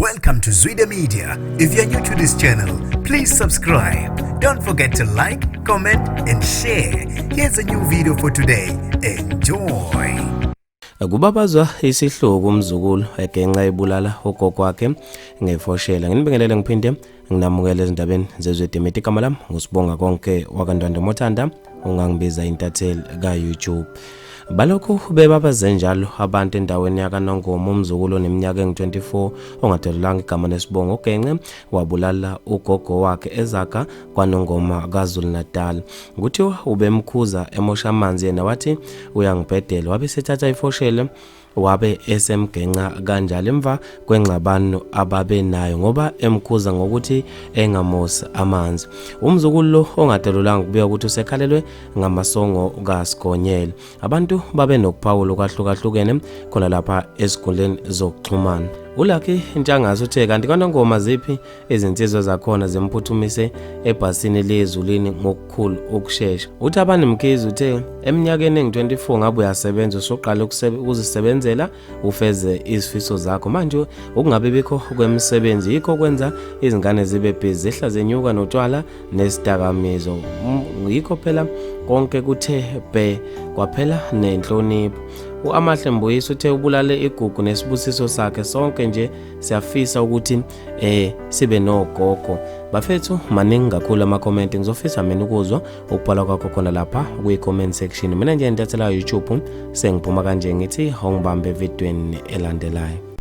Welcome to Zwida Media. If you're new to this channel, please subscribe. Don't forget to like, comment, and share. Here's a new video for today. Enjoy. Kubabazwa isihluku umzukulu egenca ebulala ugogo wakhe ngefoshela. Nginibingelele ngiphinde nginamukele ezindabeni zezwe Dimiti. Igama lami nguSibonga konke wakaNdwandwe Mothanda, ungangibiza intatheli ka-YouTube. Balokhu bebabaze njalo abantu endaweni yakaNongoma umzukulu oneminyaka engu-24 ongadalulanga igama nesibongo ugence wabulala ugogo wakhe eZaga kwaNongoma KwaZulu Natal. Kuthiwa ubemkhuza emosha amanzi yena wathi uyangibhedela wabe sethatha ifoshele wabe esemgenca kanjalo emva kwengxabano ababenayo ngoba emkhuza ngokuthi engamosi amanzi. Umzukulu lo ongadalulanga kubika ukuthi usekhalelwe ngamasongo kaSigonyela. Abantu babe nokuphawula okwahlukahlukene khona lapha ezinkundleni zokuxhumana. ULucky Ntshangase uthe kanti kwaNongoma ziphi izinsizwa zakhona zimphuthumise ebhasini liyezulwini ngokukhulu ukushesha. Uthi abani Mkhize uthe eminyakeni engu-24 ngabe uyasebenza usuqala ukuzisebenzela ufeze izifiso zakho. Manje ukungabe bikho kwemisebenzi yikho kwenza izingane zibe busy zehla zenyuka notshwala nesidakamizwa. Yikho phela konke kuthe bhe kwaphela nenhlonipho. U-Amahle Mbuyiso uthe ubulale igugu nesibusiso sakhe sonke nje siyafisa ukuthi sibe nogogo. Bafethu maningi kakhulu ama-comment, ngizofisa mina ukuzwa ukubhala kwakho khona lapha kwi-comment section. Mina nje intathela YouTube sengiphuma kanje ngithi ongibambe evidweni elandelayo.